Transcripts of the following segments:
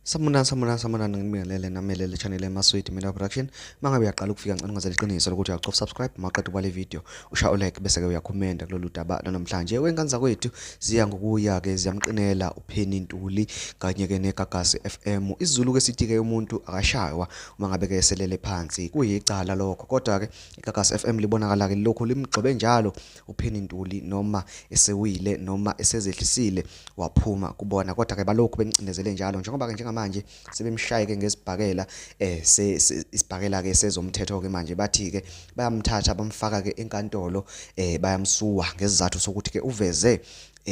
Sanibonani, sanibonani, sanibonani, nginibingelele namelele channel eMaswidi Media Production. Mangabe uyaqala ukufika, ngicela ungenzele iqiniso lokuthi uyacofa subscribe, maqeda ubale video, ushaya ulike, bese ke uyakhomenta kulolu daba lanamhlanje. Wengane zakwethu, ziya ngokuya ke ziyamqinela uPenny Ntuli kanye ke neGagasi FM. IsiZulu ke sithi ke umuntu akashaywa uma ngabe ke eselele phansi, kuyicala lokho. Kodwa ke iGagasi FM libonakala ke lokhu limgxobe njalo uPenny Ntuli noma esewile noma esezehlisile waphuma kubona, kodwa ke balokhu bemcindezele njalo, njengoba ke njengamanje sebemshaye ke ngesibhakela, isibhakela ke sezomthetho ke. Manje bathi ke bayamthatha, bamfaka ke enkantolo, bayamsuwa ngesizathu sokuthi ke uveze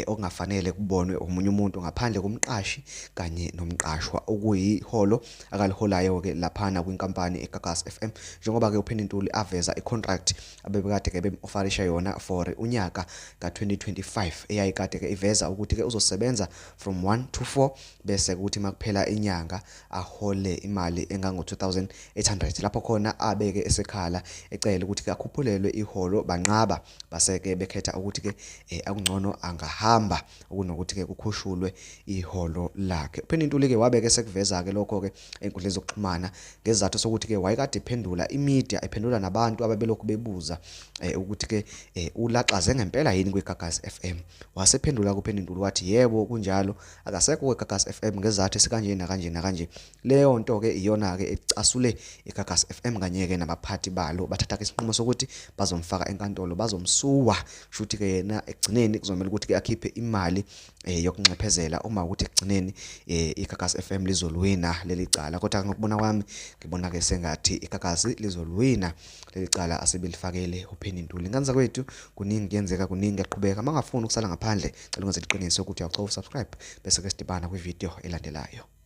okungafanele kubonwe omunye umuntu ngaphandle komqashi kanye nomqashwa, okuyiholo akaliholayo ke laphana kwinkampani eGagasi FM, njengoba ke uPenny Ntuli aveza icontract abebekade ke bem-offerisha yona for unyaka ka-2025, eyayikade ke iveza ukuthi ke uzosebenza from 1 to 4, bese kuthi makuphela inyanga ahole imali engango-2800. Lapho khona abeke esekhala ecela ukuthi ke akhuphulelwe iholo, banqaba, base-ke bekhetha ukuthi ke akungcono angahamba kunokuthi ke kukhushulwe iholo lakhe. uPenny Ntuli ke wabeke sekuveza ke lokho ke enkundleni zokuxhumana, ngesizathu sokuthi ke wayekade ephendula imedia, ephendula nabantu ababelokhu bebuza ukuthi ke ulaxaze ngempela yini kwiGagasi FM. Wasephendula kuPenny Ntuli wathi yebo, kunjalo, akasekho kwiGagasi FM ngezathu esikanje nakanje nakanje. Leyo nto ke iyona ke ecasule iGagasi FM kanye ke nabaphathi balo, bathatha ke isinqumo sokuthi bazomfaka enkantolo, bazomsuwa. Shuthi ke yena ekugcineni kuzomela ukuthi ke akhiphe imali yokunxephezela uma ukuthi ekugcineni iGagasi FM lizolwina leli cala. Kodwa ngokubona kwami, ngibona ke sengathi iGagasi lizolwina leli cala asebelifakele uPenny Ntuli. Ngane zakwethu, kuningi kuyenzeka, kuningi kuyaqhubeka. Mangafuni ukusala ngaphandle, cela ungenzele iqiniso ukuthi uyacofa subscribe, bese ke sidibana kwivideo elandelayo.